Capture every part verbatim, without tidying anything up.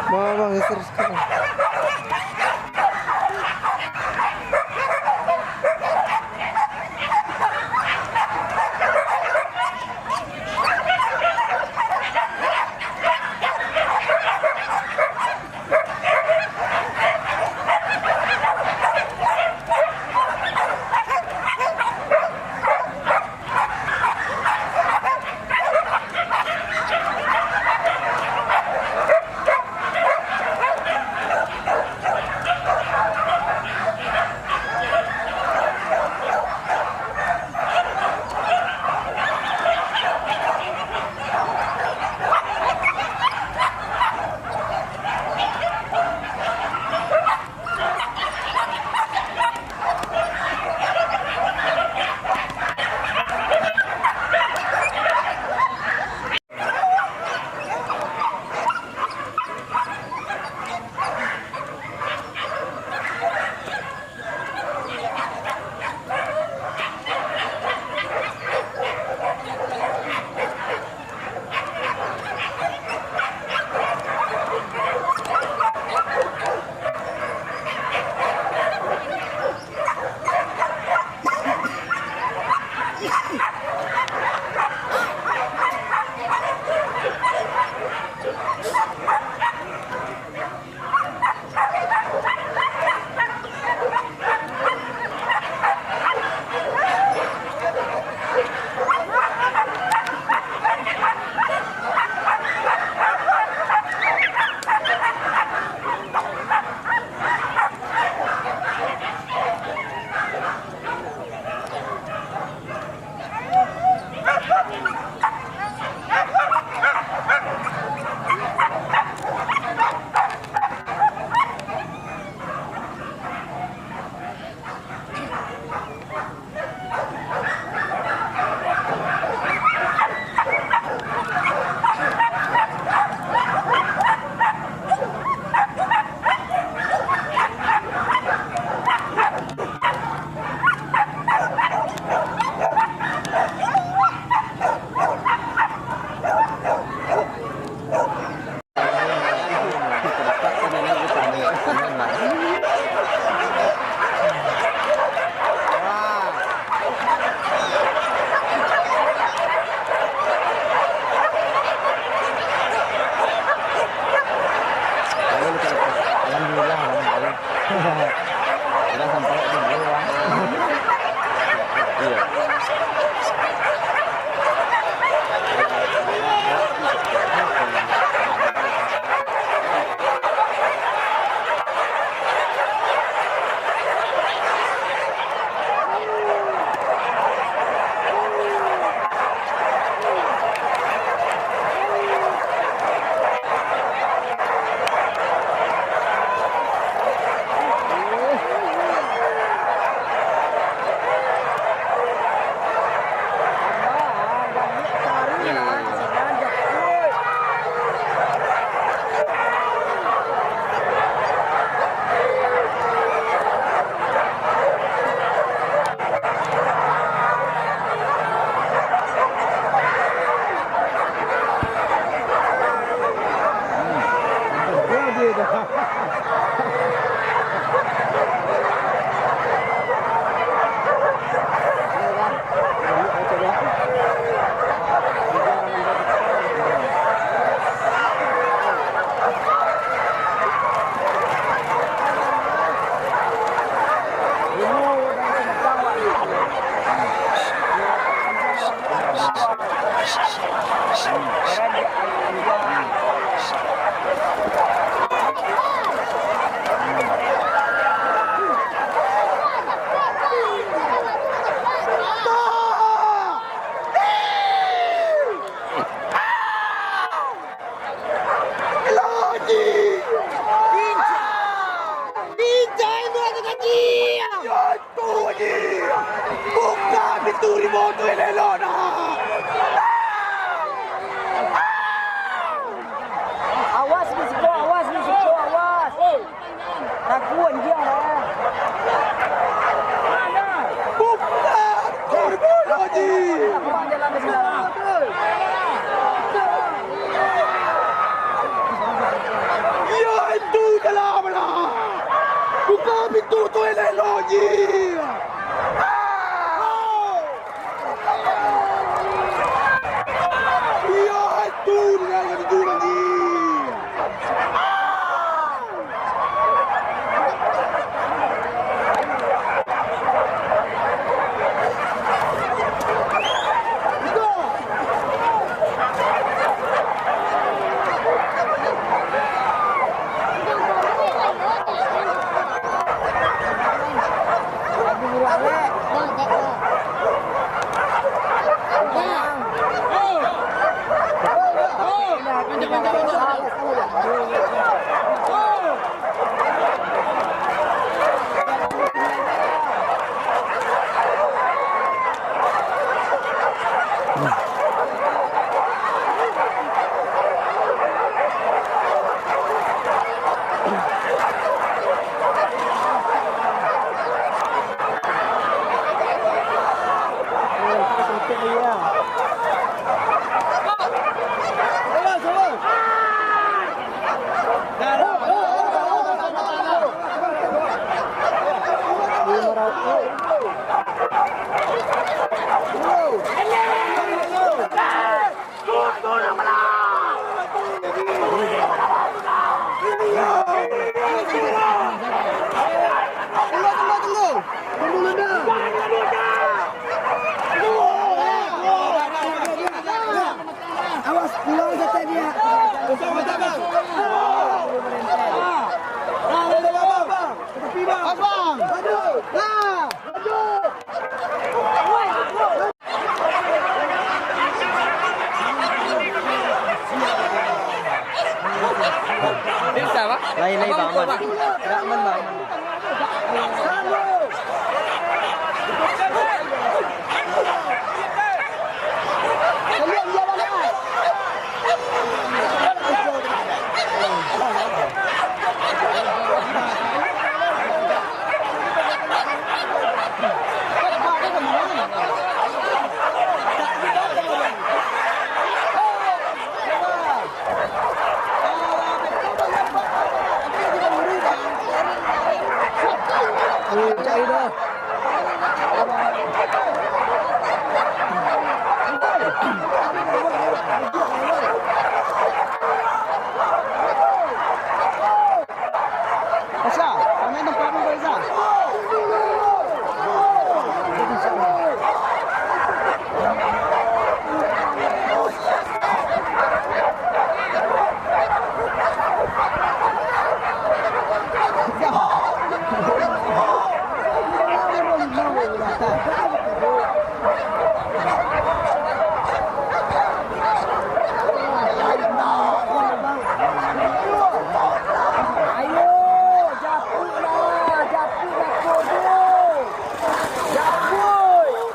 Bang, bang, geser sekarang. Lagi! Pincang! Pincang, Imran, lagi! Ya, itu lagi! Buka pintu rimau tu elok-elok nak! Awas, risiko, awas, risiko, awas! Ragu anjiang lah. Buka! Turbo lagi! Abang jalan ke sebelah. Ya, itu jalan mana? Buka pintu tu elok-elok lagi! Ah! Iyo, itu dengan yang itu lagi. Awas, pulang satannya. Awas, bang. Aduh. Nah. Bisa, Pak? Lain, lain, Bang, aman. Aman, Bang, aman. Esa, samain tempat dulu, Esa. Ayo, japuiklah, japuik bako tu. Japuik.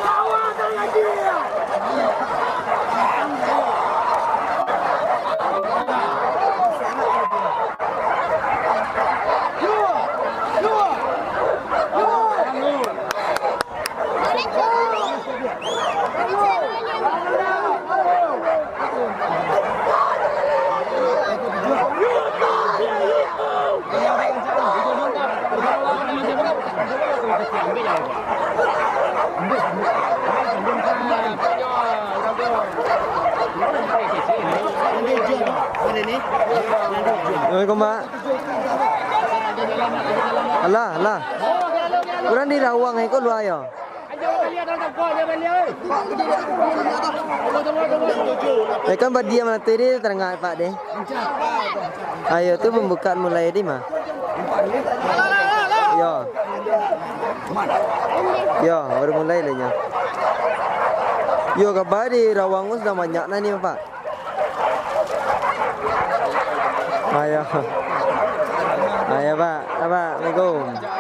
Lawan lagi. Assalamualaikum, Mak. Alah, alah. Urang di lawang ko lua yo. Ya kan, badia malam tu dia tarangah, Pak, deh. Ayo, tu pambukaan mulai di ma? Yo. Yo, baru mulai lah nyo. Yo, kaba di Rawang tu sudah banyak nah ni, Pak. Ayo. Ayo, Pak. Apa? Assalamualaikum.